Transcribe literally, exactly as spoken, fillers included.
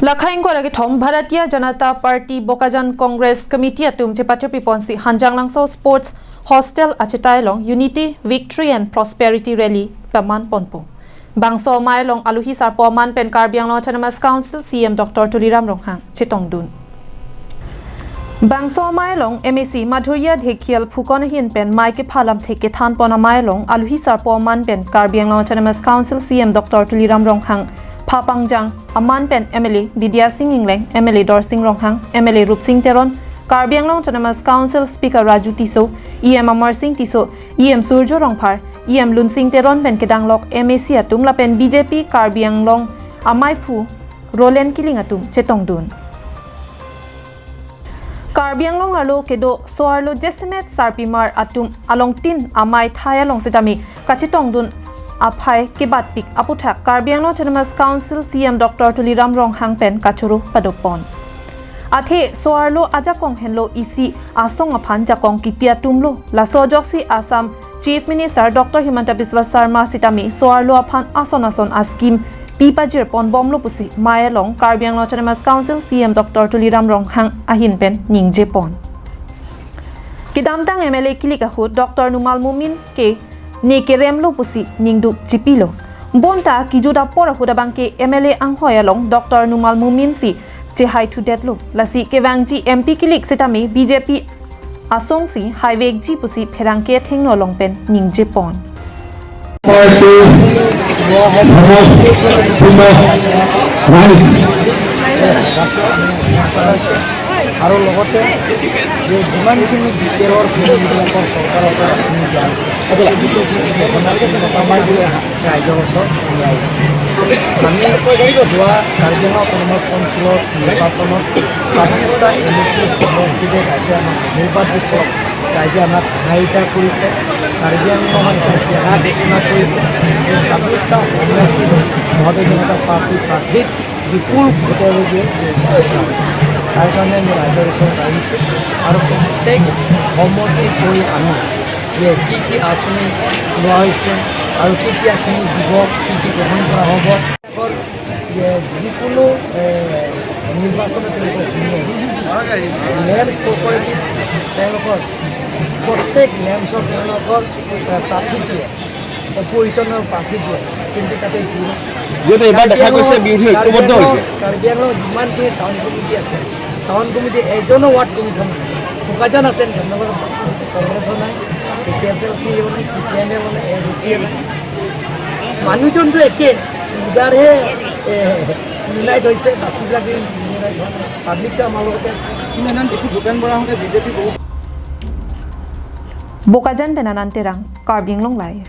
Takhai ingkoi ra kethom Bharatiya Janata Party Bokajan Congress Committee atum chepathupi ponsi Hanjanglangso Sports Hostel achetai along Unity, Victory and Prosperity Rally paman ponpo. Bangso amei along aluhi sarpo aman pen Karbi Anglong Autonomous Council C E M Doctor Tuliram Ronghang chetongdun. Bangso amei along M A C Madhurya Dhekial Phukan ahin pen mei kepha lamthe kethan pon amei along aluhi sarpo aman pen Karbi Anglong Autonomous Council C E M Doctor Tuliram Ronghang, pha pangjang aman pen M L A Bidya Sing Engleng, M L A Dorsing Ronghang, M L A Rupsing Teron, Karbi Anglong Autonomous Council Speaker Raju Tisso, E M Amar Sing Tisso, E M Surjo Rongphar, E M Lunsing Teron pen kedanglok M A C atum lapen B J P Karbi Anglong ameiphu Roland Killing atum chetongdun. Karbi Anglong arlo kedo so-arlo jasemet sarpimar atum alongtin amei thai along sitame kachetongdun aphai kebatpik aputhak Karbi Anglong Autonomous Council C E M Doctor Tuliram Ronghang pen kachoro padopon. Athe so-arlo ajakong henlo isi asong aphan jakong kipi atumlo. Laso ajoksi Assam Chief Minister Doctor Himanta Biswa Sarma sitame so-arlo aphan ason ason a-scheme pi pajir ponbomlo pusi mei along Karbi Anglong Autonomous Council C E M Doctor Tuliram Ronghang ahin pen ningjepon. Kedamtang M L A kilik ahut Doctor Numal Momin ke ne keremlo pusi ningduk chipilo. Bonta kijut apor ahut abangke M L A anghoi along Doctor Numal Momin si chehaithudetlo. Lasi kevangji M P kilik sitame B J P asongsi haivekji pusi pherangke athengno along pen ningjepon. Party, Bhomok, Bhomok, Rice. আৰু লগতে যে যিমানখিনি B P এলৰ ফেমিলিবিলাকৰ চৰকাৰৰ পৰা আঁচনি দিয়া হৈছে, সেই গোটেইখিনি ঘোষণা কৰি মোটামুটি ৰাইজৰ ওচৰত লৈ আহিছে। আমি যোৱা কাৰ্বি আংলং অট'নমাছ কাউন্সিলৰ নিৰ্বাচনত ছাব্বিছটা এম এ চি সমষ্টিতে ৰাইজে আমাক আশীৰ্বাদ দিছে, ৰাইজে আমাক সহায়িকা কৰিছে। কাৰ্বি আংলঙত এটা জেগা ঘোষণা কৰিছে। এই ছাব্বিছটা সমষ্টিত ভাৰতীয় জনতা পাৰ্টীৰ প্ৰাৰ্থীক বিপুল ভোটেৰে জয় কৰিছে। তাৰ কাৰণে আমি ৰাইজৰ ওচৰত আহিছোঁ আৰু প্ৰত্যেক সমষ্টিত গৈ আমি যে কি কি আঁচনি লোৱা হৈছে আৰু কি কি আঁচনি দিব, কি কি গ্ৰহণ কৰা হ'ব, যে যিকোনো, এ, নিৰ্বাচনত তেওঁলোকৰ ভিন্ন লেম্পছ কৰ্পৰেটিভ তেওঁলোকৰ প্ৰত্যেক লেম্পছত তেওঁলোকৰ, এ, প্ৰাৰ্থীত্ব, অপজিশ্যনৰ প্ৰাৰ্থীত্ব, কিন্তু তাতে জিৰ'। যিহেতু এইবাৰ দেখা গৈছে বিৰোধী ঐক্যবদ্ধ হৈছে। কাৰ্বি আংলং যিমানখিনি টাউন কমিটি আছে, টাউন কমিটি এজনো ৱাৰ্ড কমিশ্যনাৰ, বোকাজান আছে, ধন্যবাদ আছে, কংগ্ৰেছৰ নাই, এ পি এছ এল চি এও নাই, চি পি আই এম এও নাই, এ ডি চি এ নাই। মানুহজনটো একে, লিডাৰহে, এ, ইউনাইট হৈছে, বাকীবিলাকে ইউনাইট হোৱা নাই। পাব্লিকটো আমাৰ লগতে আছে। ইমান দেখো ভূপেন বৰা আহোঁতে বি জে পি বহুত Bokajan pen Anand Terang, Karbi Anglong Live.